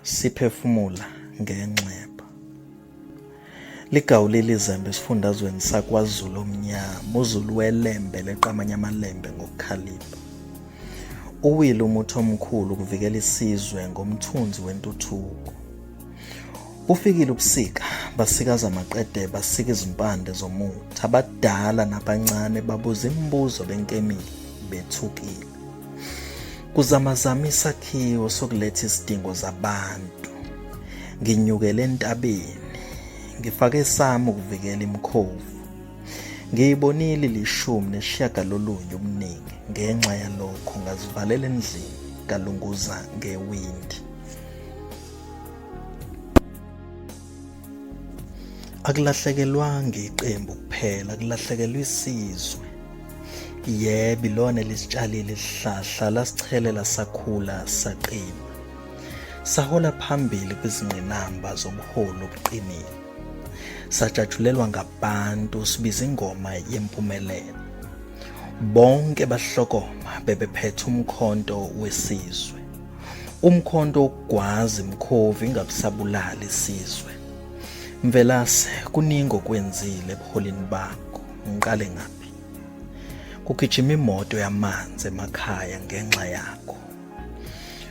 Siphefumula ngenxeba. Ligawulile izembe esifundazweni sakwaZulu omnyama, uZulu weLembe leqamanye amalembe ngokukhalipha. Uwile umuthi omkhulu ukuvikela isizwe ngomthunzi wentuthuko. Bufikile ubusika, basikaza maqede basika izimpande zomuthi. Abadala nabancane babuza imibuzo benkemile, bethukile. Kuzamazama isakhiwo sokuletha izidingo zabantu. Nginyukele entabeni, ngifake esami ukuvikela imikhovu. Ngiyibonile ilishumi nesishiyagalolunye ubuningi, ngenxa yalokho ngazivalela endlini kalunguza ngewindi. Akulahlekelwanga iqembu kuphela, kulahlekelwa isizwe. Yebo, ilona elisitshalile isihlahla lasichelela sakhula saqina. Sahola phambili kwizingqinamba zobuholi obuqinile. Sajatshulelwa ngabantu sibiza ingoma yempumelelo. Bonke bahlokoma bebephethe umkhonto wesizwe. Umkhonto wokugwaza imkhovu ingabusabulali isizwe. Mvelase kuningi okwenzile ebuholini bakho. Ngiqale ngaphi? Kugijima imoto yamanzi emakhaya ngenxa yakho.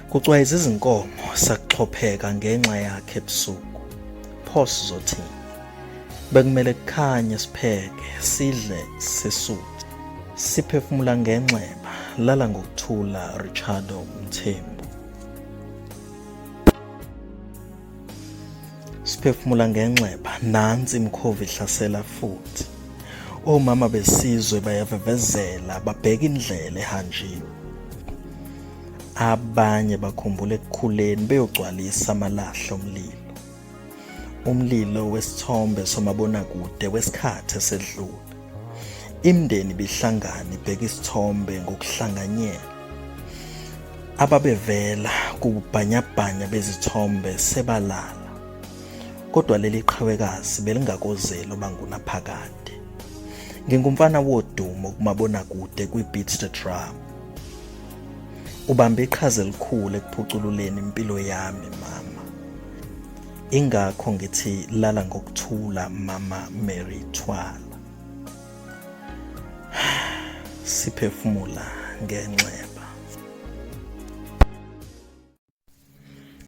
Kucwayiza izinkomo sakuxhopheka ngenxa yakhe ebusuku. Pho sizothini? Bekumele kukhanye sipheke, sidle sisuthe. Siphefumula ngenxeba, lala ngokuthula Richardo Mthembu. Siphefumula ngenxeba, nansi imkhovu ihlasela futhi. Omama besizwe bayavevezela, babheka indlela ehanjiwe. Abanye bakhumbula ekukhuleni beyogcwalisa amalahle omlilo. Umlilo wesithombe somabonakude wesikhathi esedlule. Imindeni ibihlangana ibheka isithombe ngokuhlanganyela. Ababevela kububhanyabhanya bezithombe sebalala. Kodwa leli qhawekazi belingakozeli obangunaphakade. Ngingumfana wodumo kumabonakude kwi-Beat the Drum. Ubambe iqhaza elikhulu ekuphucululeni impilo yami mama. Ingakho ngithi lala ngokuthula mama Mary Thwala. Siphefumula ngenxeba.